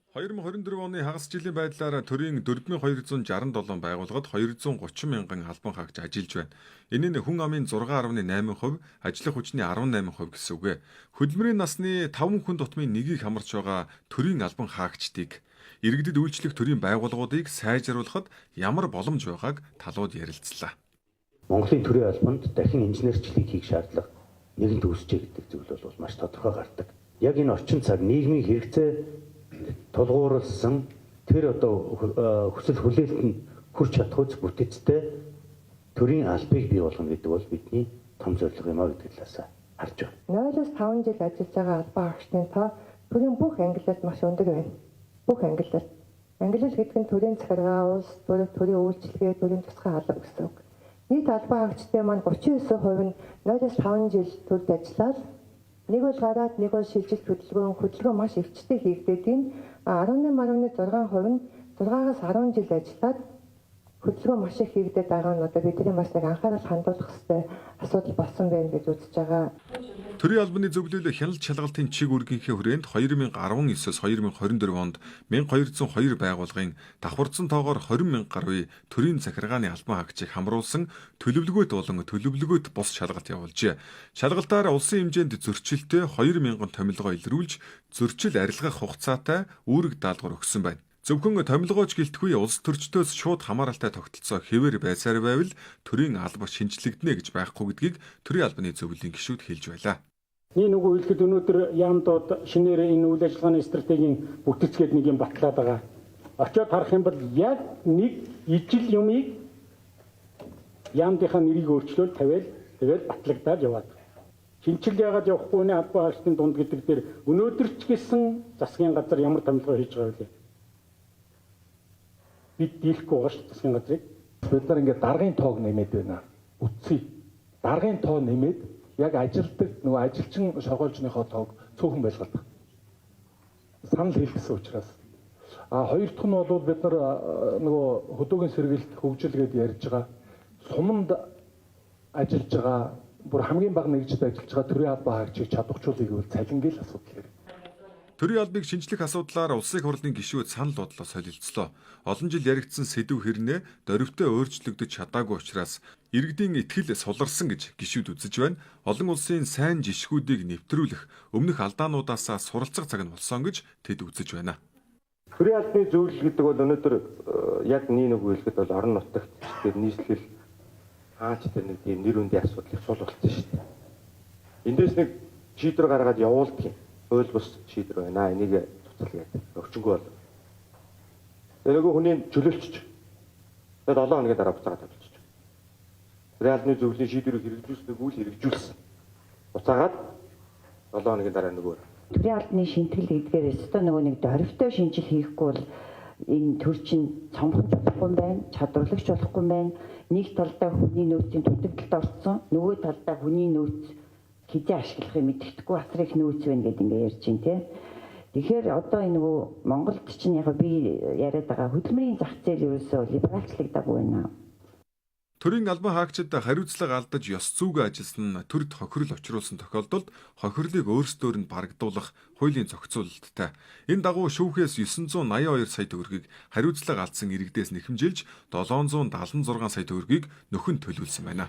2024 оны хагас жилийн байдлаар төрийн 4267 байгууллагад 230 мянган албан хаагч ажиллаж байна. Энэ нь хүн амын 6.8%, ажиллах хүчний 18% гэсэн үг ээ. Хөдөлмөрийн насны 5 хүн тутмын нэгийг хамарч байгаа төрийн албан хаагчдыг иргэдэд үйлчлэх төрийн байгууллагуудыг сайжруулахад ямар боломж байгааг талууд ярилцлаа. Монголын төрийн албанд дахин инженерчлэлийг хийх шаардлага нэгэнт үүсчээ гэдэг зүйл бол маш тодорхой гардаг. Яг энэ орчин цаг нийгмийн хэрэгцээ тулгуурласан тэр одоо хүсэл хүлээлтэнд хүрч чадах үз бүтэцтэй төрийн албыг бий болгоно гэдэг бол бидний том зорилго юм а гэдэг талаас харж байна. 0-5 жил ажиллаж байгаа албан хаагчдын тоо төрийн бүх ангиллалд маш өндөр байна. Бүх ангиллал. Ангиллал гэдэг нь төрийн захиргаа, улс төр, төрийн үйлчилгээ, төрийн тусгай алба гэсэн үг. Нийт албан хаагчдын маань 39% нь 0-5 жил төрд ажиллаад нэг бол гараад, нэг бол шилжилт хөдөлгөөн маш өвчтэй хийгдээд энэ 18.6% нь 6-аас 10 жил ажиллаад хөдөлгөөн маш их хийгдээд байгаа нь одоо бидний бас нэг анхаарал хандуулах хэрэгтэй асуудал болсон байна гэж үзэж байгаа. Төрийн албаны зөвлөл хяналт шалгалтын чиг үүргийнхээ хүрээнд 2019-оос 2024 онд 1202 байгууллагын давхарцсан тоогоор 20 мянга гаруй төрийн захиргааны албан хаагчийг хамруулсан төлөвлөгөөт болон төлөвлөгөөт бус шалгалт явуулжээ. Шалгалтаар улсын хэмжээнд зөрчилтэй 2 мянган томилгоо илрүүлж, зөрчил арилгах хугацаатай үүрэг даалгавар өгсөн байна. Зөвхөн томилгооч гэлтгүй улс төрчдөөс шууд хамааралтай тогтолцоо хэвээр байсаар байвал төрийн алба шинчлэгдэнэ гэж байхгүй гэдгийг төрийн албаны зөвлөлийн гишүүд хэлж байлаа. Нэг нөгөө хэлэхэд өнөөдөр яамдууд шинээр энэ үйл ажиллагааны стратегийн бүтэц гээд нэг юм батлаад байгаа. Очиод харах юм бол яг нэг ижил юмыг яамдынхаа нэрийг өөрчлөөл тавиал тэгэл батлагдаад яваад. Шинчил яагаад явахгүй нэ албан хаагчдын дунд гэдэг дээр өнөөдөр ч гэсэн засгийн газар ямар томилгоо хийж байгаа вэ? Бид дийлэхгүй байгаа шүү засгийн газрыг. Бид нар ингээд даргын тоог нэмээд байна. Үтсий. Даргын тоо нэмээд яг ажилтдаг нөгөө ажилчин шоргоолжныхоо тоог цөөхөн байлгаад. Санал хэлсэн учраас. А хоёр дахь нь бол бид нар нөгөө хөдөөгийн сэргэлт хөгжил гэдээ ярьж байгаа. Суманд ажиллаж байгаа бүр хамгийн бага нэгжид ажиллаж байгаа төрийн албан хаагчийг чадварчуулъя гэвэл цалингийн л асуудал хэрэг. Төрийн албыг шинжлэх асуудлаар Улсын их хурлын гишүүд санал бодлоо солилцлоо. Олон жил яригдсан сэдэв хэрнээ дөрвтэй өөрчлөгдөж чадаагүй учраас иргэдийн итгэл суларсан гэж гишүүд үзэж байна. Олон улсын сайн жишгүүдийг нэвтрүүлэх, өмнөх алдаануудаасаа суралцах цаг нь болсон гэж тэд үзэж байна. Төрийн албаны зөвлөл гэдэг бол өнөөдөр яг нэг хэлэхэд бол орон нутагт тэр нийслэл хаач тэр нэг тийм нэр хүндийн асуудал их сул болсон шүү дээ. Эндээс нэг шийдвэр гаргаад явуулдаг юм. Хууль бус шийдвэр байна. Энийг цуцал гэдэг. Өвчнгөө бол. Тэгээ нөгөө хүний чөлөөлчих. Тэгээ 7 хоногийн дараа буцаагаад тавьчих. Төрийн албаны зөвлөлийн шийдвэрийг хэрэгжүүлсэн үйл хэрэгжүүлсэн. Буцаагаад 7 хоногийн дараа нөгөө. Төрийн албаны шинтгэл гэдгээр өстой нөгөө нэг дөрвтэй шинжил хийхгүй бол энэ төр чинь цомхож болохгүй юм байна, чадварлагч болохгүй юм байна. Нэг талдаа хүний нөөцийн дутагдалд орцсон, нөгөө талдаа хүний нөөц хизээ ашиглахыг мэддэхгүй асар их нөөц байна гэдээ ингээ ярьж байна те. Тэгэхээр одоо энэ нөгөө Монголд чинь яг би яриад байгаа хөдөлмөрийн зах зээл ерөөсөө либералчлагдаагүй байна. Төрийн албан хаагчид хариуцлага алдаж ёс зүйгээ ажилласан нь төрд хохирол учруулсан тохиолдолд хохирлыг өөрсдөөр нь барагдуулах хуулийн зохицуулалттай. Энэ дагуу шүүхээс 982 сая төгрөгийг хариуцлага алдсан иргэдээс нэхэмжилж 776 сая төгрөгийг нөхөн төлөвлөсөн байна.